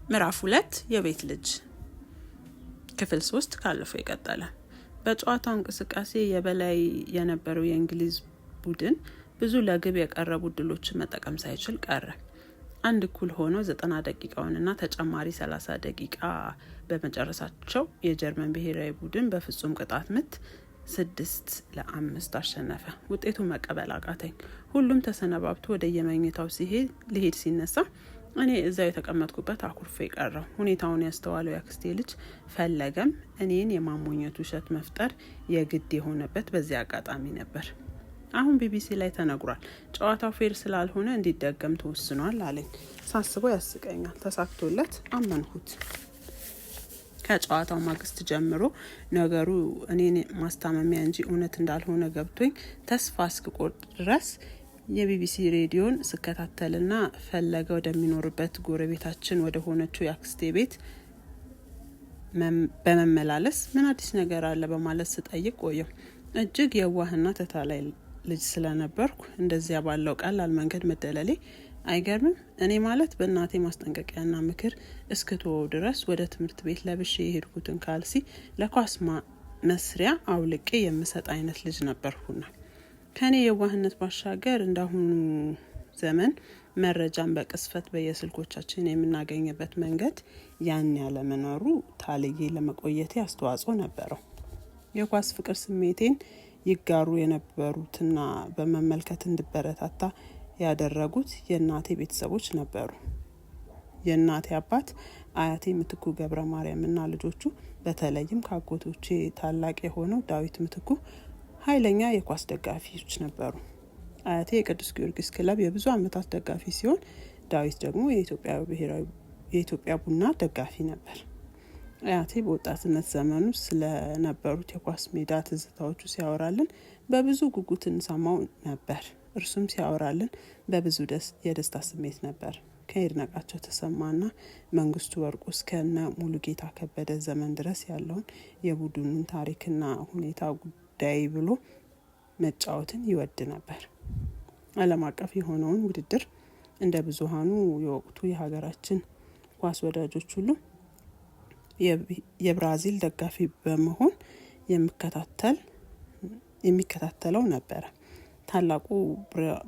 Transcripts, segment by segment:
ምዕራፍ 2፣ የቤት ልጅ፣ ክፍል 3 ካለፈው የቀጠለ። በጨዋታው እንቅስቃሴ የበላይ የነበረው የእንግሊዝ ቡድን ብዙ ለግብ የቀረቡ እድሎችን መጠቀም ሳይችል ቀረ። አንድ እኩል ሆነው 90 ደቂቃውንና ተጨማሪ 30 ደቂቃ በመጨረሳቸው የጀርመን ብሔራዊ ቡድን በፍጹም ቅጣት ምት 6 ለ5 አሸነፈ። ውጤቱን መቀበል አቃተኝ። ሁሉም ተሰነባብቶ ወደ የመኝታው ሲሄድ ሊሄድ ሲነሳ እኔ እዛው የተቀመጥኩበት አኩርፌ ቀረሁ። ሁኔታውን ያስተዋለው ያክስቴ ልጅ ፈለገም እኔን የማሞኘት ውሸት መፍጠር የግድ የሆነበት በዚያ አጋጣሚ ነበር። "አሁን ቢቢሲ ላይ ተነግሯል። ጨዋታው fair ስላልሆነ እንዲደገም ተወስኗል" አለኝ። ሳስበው ያስቀኛል። ተሳክቶለት አመንሁት። ከጨዋታው ማግስት ጀምሮ ነገሩ እኔን ማስታመሚያ እንጂ እውነት እንዳልሆነ ገብቶኝ ተስፋ እስክቆርጥ ድረስ የቢቢሲ ሬዲዮን ስከታተልና ፈለገ ወደሚኖርበት ጎረቤታችን ወደ ሆነችው የአክስቴ ቤት በመመላለስ ምን አዲስ ነገር አለ በማለት ስጠይቅ ቆየሁ። እጅግ የዋህና ተታላይ ልጅ ስለነበርኩ እንደዚያ ባለው ቀላል መንገድ መደለሌ አይገርምም። እኔ ማለት በእናቴ ማስጠንቀቂያና ምክር እስክትወው ድረስ ወደ ትምህርት ቤት ለብሼ የሄድኩትን ካልሲ ለኳስ መስሪያ አውልቄ የምሰጥ አይነት ልጅ ነበርኩና። ከኔ የዋህነት ባሻገር እንዳሁኑ ዘመን መረጃን በቅጽበት በየስልኮቻችን የምናገኝበት መንገድ ያን ያለመኖሩ ታልዬ ለመቆየቴ አስተዋጽኦ ነበረው። የኳስ ፍቅር ስሜቴን ይጋሩ የነበሩትና በመመልከት እንድበረታታ ያደረጉት የእናቴ ቤተሰቦች ነበሩ። የእናቴ አባት አያቴ ምትኩ ገብረ ማርያምና ልጆቹ፣ በተለይም ከአጎቶቼ ታላቅ የሆነው ዳዊት ምትኩ ኃይለኛ የኳስ ደጋፊዎች ነበሩ። አያቴ የቅዱስ ጊዮርጊስ ክለብ የብዙ ዓመታት ደጋፊ ሲሆን ዳዊት ደግሞ የኢትዮጵያ ብሔራዊ የኢትዮጵያ ቡና ደጋፊ ነበር። አያቴ በወጣትነት ዘመኑ ስለነበሩት የኳስ ሜዳ ትዝታዎቹ ሲያወራልን በብዙ ጉጉት እንሰማው ነበር። እርሱም ሲያወራልን በብዙ የደስታ ስሜት ነበር። ከይድነቃቸው ተሰማና መንግስቱ ወርቁ እስከነ ሙሉጌታ ከበደ ዘመን ድረስ ያለውን የቡድኑን ታሪክና ሁኔታ ጉዳይ ብሎ መጫወትን ይወድ ነበር። ዓለም አቀፍ የሆነውን ውድድር እንደ ብዙሀኑ የወቅቱ የሀገራችን ኳስ ወዳጆች ሁሉ የብራዚል ደጋፊ በመሆን የሚከታተለው ነበረ። ታላቁ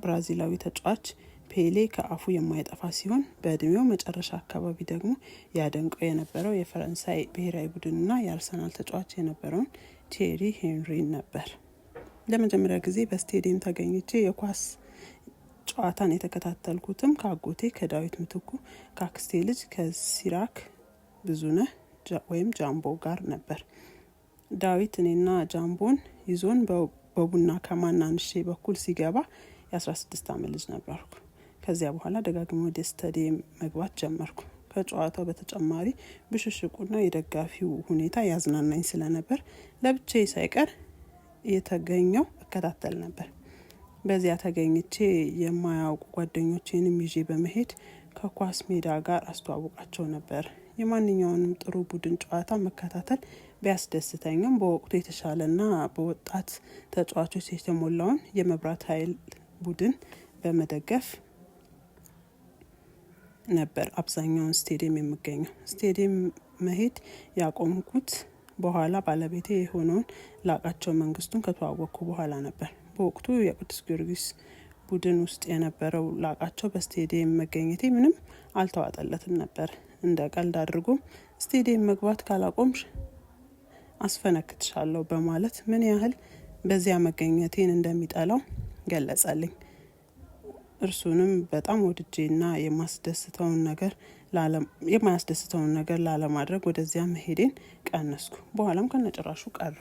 ብራዚላዊ ተጫዋች ፔሌ ከአፉ የማይጠፋ ሲሆን በእድሜው መጨረሻ አካባቢ ደግሞ ያደንቀው የነበረው የፈረንሳይ ብሔራዊ ቡድንና የአርሰናል ተጫዋች የነበረውን ቴሪ ሄንሪን ነበር። ለመጀመሪያ ጊዜ በስቴዲየም ተገኝቼ የኳስ ጨዋታን የተከታተልኩትም ከአጎቴ ከዳዊት ምትኩ ከአክስቴ ልጅ ከሲራክ ብዙነህ ወይም ጃምቦ ጋር ነበር። ዳዊት እኔና ጃምቦን ይዞን በቡና ከማናንሼ በኩል ሲገባ የ16 ዓመት ልጅ ነበርኩ። ከዚያ በኋላ ደጋግሜ ወደ ስታዲየም መግባት ጀመርኩ። ከጨዋታው በተጨማሪ ብሽሽቁና የደጋፊው ሁኔታ ያዝናናኝ ስለነበር ለብቻዬ ሳይቀር የተገኘው እከታተል ነበር። በዚያ ተገኝቼ የማያውቁ ጓደኞቼንም ይዤ በመሄድ ከኳስ ሜዳ ጋር አስተዋውቃቸው ነበር። የማንኛውንም ጥሩ ቡድን ጨዋታ መከታተል ቢያስደስተኝም በወቅቱ የተሻለና በወጣት ተጫዋቾች የተሞላውን የመብራት ኃይል ቡድን በመደገፍ ነበር አብዛኛውን ስቴዲየም የምገኘው። ስቴዲየም መሄድ ያቆምኩት በኋላ ባለቤቴ የሆነውን ላቃቸው መንግስቱን ከተዋወቅኩ በኋላ ነበር። በወቅቱ የቅዱስ ጊዮርጊስ ቡድን ውስጥ የነበረው ላቃቸው በስቴዲየም መገኘቴ ምንም አልተዋጠለትም ነበር። እንደ ቀልድ አድርጎም "ስቴዲየም መግባት ካላቆምሽ አስፈነክትሻለሁ" በማለት ምን ያህል በዚያ መገኘቴን እንደሚጠላው ገለጸልኝ። እርሱንም በጣም ወድጄና የማያስደስተውን ነገር ላለማድረግ ወደዚያ መሄዴን ቀነስኩ። በኋላም ከነጭራሹ ቀረ።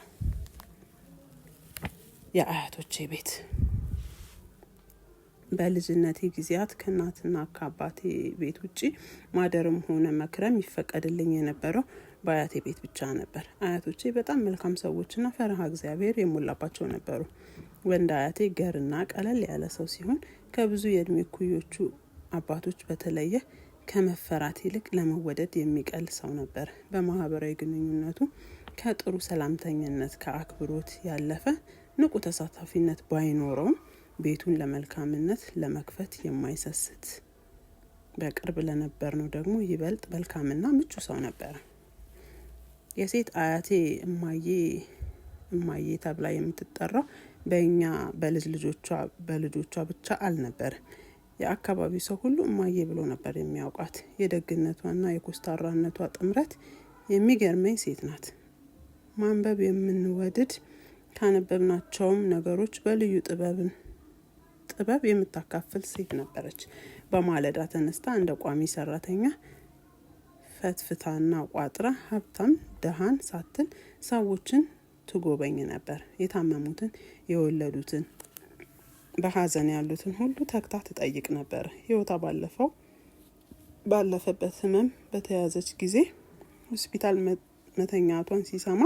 የአያቶቼ ቤት። በልጅነቴ ጊዜያት ከእናትና ከአባቴ ቤት ውጪ ማደርም ሆነ መክረም ይፈቀድልኝ የነበረው በአያቴ ቤት ብቻ ነበር። አያቶቼ በጣም መልካም ሰዎችና ፈሪሃ እግዚአብሔር የሞላባቸው ነበሩ። ወንድ አያቴ ገርና ቀለል ያለ ሰው ሲሆን ከብዙ የእድሜ እኩዮቹ አባቶች በተለየ ከመፈራት ይልቅ ለመወደድ የሚቀል ሰው ነበር። በማህበራዊ ግንኙነቱ ከጥሩ ሰላምተኝነት ከአክብሮት ያለፈ ንቁ ተሳታፊነት ባይኖረውም ቤቱን ለመልካምነት ለመክፈት የማይሰስት በቅርብ ለነበርነው ደግሞ ይበልጥ መልካምና ምቹ ሰው ነበረ። የሴት አያቴ እማዬ እማዬ ተብላ የምትጠራው በእኛ በልጅ ልጆቿ በልጆቿ ብቻ አልነበረ። የአካባቢው ሰው ሁሉ እማዬ ብሎ ነበር የሚያውቃት። የደግነቷና የኮስታራነቷ ጥምረት የሚገርመኝ ሴት ናት። ማንበብ የምንወድድ ካነበብናቸውም ነገሮች በልዩ ጥበብ የምታካፍል ሴት ነበረች። በማለዳ ተነስታ እንደ ቋሚ ሰራተኛ ፈትፍታና ቋጥራ ሀብታም ደሃን ሳትል ሰዎችን ትጎበኝ ነበር። የታመሙትን፣ የወለዱትን፣ በሀዘን ያሉትን ሁሉ ተግታ ትጠይቅ ነበር። ህይወቷ ባለፈበት ህመም በተያዘች ጊዜ ሆስፒታል መተኛቷን ሲሰማ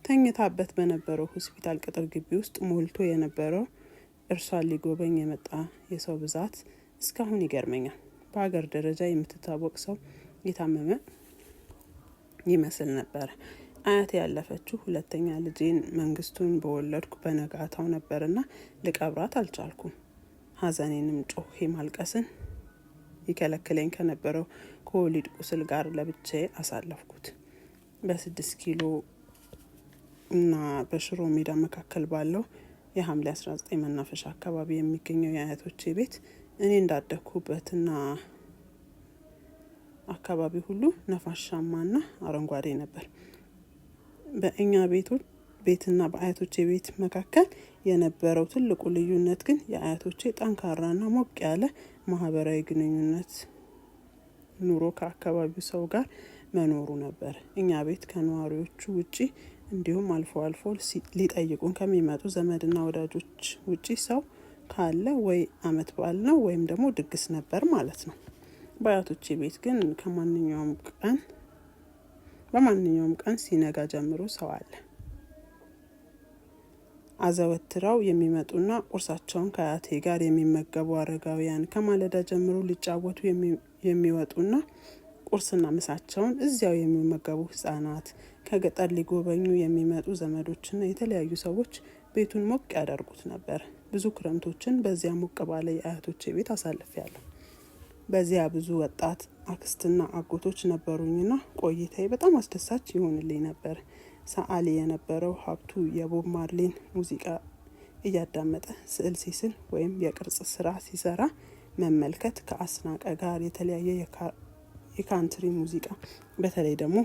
ተኝታበት በነበረው ሆስፒታል ቅጥር ግቢ ውስጥ ሞልቶ የነበረው እርሷን ሊጎበኝ የመጣ የሰው ብዛት እስካሁን ይገርመኛል። በሀገር ደረጃ የምትታወቅ ሰው የታመመ ይመስል ነበር። አያቴ ያለፈችው ሁለተኛ ልጄን መንግስቱን በወለድኩ በነጋታው ነበርና ልቀብራት አልቻልኩም። ሀዘኔንም ጮሄ ማልቀስን ይከለክለኝ ከነበረው ከወሊድ ቁስል ጋር ለብቻዬ አሳለፍኩት። በ6 ኪሎ እና በሽሮ ሜዳ መካከል ባለው የሐምሌ 19 መናፈሻ አካባቢ የሚገኘው የአያቶቼ ቤት እኔ እንዳደግኩበትና አካባቢ ሁሉ ነፋሻማና አረንጓዴ ነበር። በእኛ ቤትና በአያቶቼ ቤት መካከል የነበረው ትልቁ ልዩነት ግን የአያቶቼ ጠንካራና ሞቅ ያለ ማህበራዊ ግንኙነት ኑሮ ከአካባቢው ሰው ጋር መኖሩ ነበር። እኛ ቤት ከነዋሪዎቹ ውጪ እንዲሁም አልፎ አልፎ ሊጠይቁን ከሚመጡ ዘመድና ወዳጆች ውጪ ሰው ካለ ወይ አመት በዓል ነው ወይም ደግሞ ድግስ ነበር ማለት ነው። በአያቶቼ ቤት ግን ከማንኛውም ቀን በማንኛውም ቀን ሲነጋ ጀምሮ ሰው አለ። አዘወትረው የሚመጡና ቁርሳቸውን ከአያቴ ጋር የሚመገቡ አረጋውያን፣ ከማለዳ ጀምሮ ሊጫወቱ የሚወጡና ቁርስና ምሳቸውን እዚያው የሚመገቡ ህጻናት፣ ከገጠር ሊጎበኙ የሚመጡ ዘመዶችና የተለያዩ ሰዎች ቤቱን ሞቅ ያደርጉት ነበር። ብዙ ክረምቶችን በዚያ ሞቅ ባለ የአያቶቼ ቤት አሳልፌያለሁ። በዚያ ብዙ ወጣት አክስትና አጎቶች ነበሩኝና ቆይታዬ በጣም አስደሳች ይሆንልኝ ነበር። ሰዓሊ የነበረው ሀብቱ የቦብ ማርሊን ሙዚቃ እያዳመጠ ስዕል ሲስል ወይም የቅርጽ ስራ ሲሰራ መመልከት፣ ከአስናቀ ጋር የተለያየ የ country ሙዚቃ በተለይ ደግሞ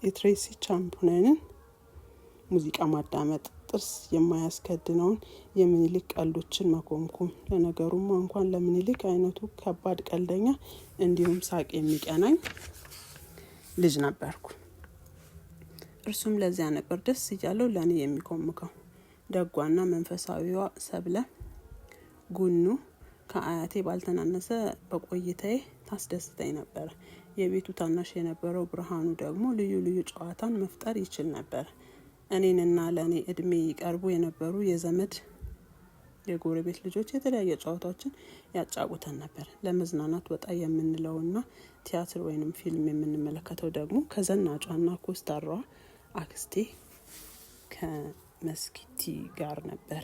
የትሬሲ ቻፕማንን ሙዚቃ ማዳመጥ፣ ጥርስ የማያስከድነውን የሚኒሊክ ቀልዶችን መኮምኮም። ለነገሩማ እንኳን ለሚኒሊክ አይነቱ ከባድ ቀልደኛ እንዲሁም ሳቅ የሚቀናኝ ልጅ ነበርኩ። እርሱም ለዚያ ነበር ደስ እያለው ለእኔ የሚኮምከው። ደጓና መንፈሳዊዋ ሰብለ ጉኑ ከአያቴ ባልተናነሰ በቆይታዬ ታስደስተኝ ነበር። የቤቱ ታናሽ የነበረው ብርሃኑ ደግሞ ልዩ ልዩ ጨዋታን መፍጠር ይችል ነበር። እኔንና ለእኔ እድሜ ይቀርቡ የነበሩ የዘመድ የጎረቤት ልጆች የተለያየ ጨዋታዎችን ያጫውተን ነበር። ለመዝናናት ወጣ የምንለውና ቲያትር ወይንም ፊልም የምንመለከተው ደግሞ ከዘናጯና ኮስታራዋ አክስቴ ከመስኪቲ ጋር ነበር።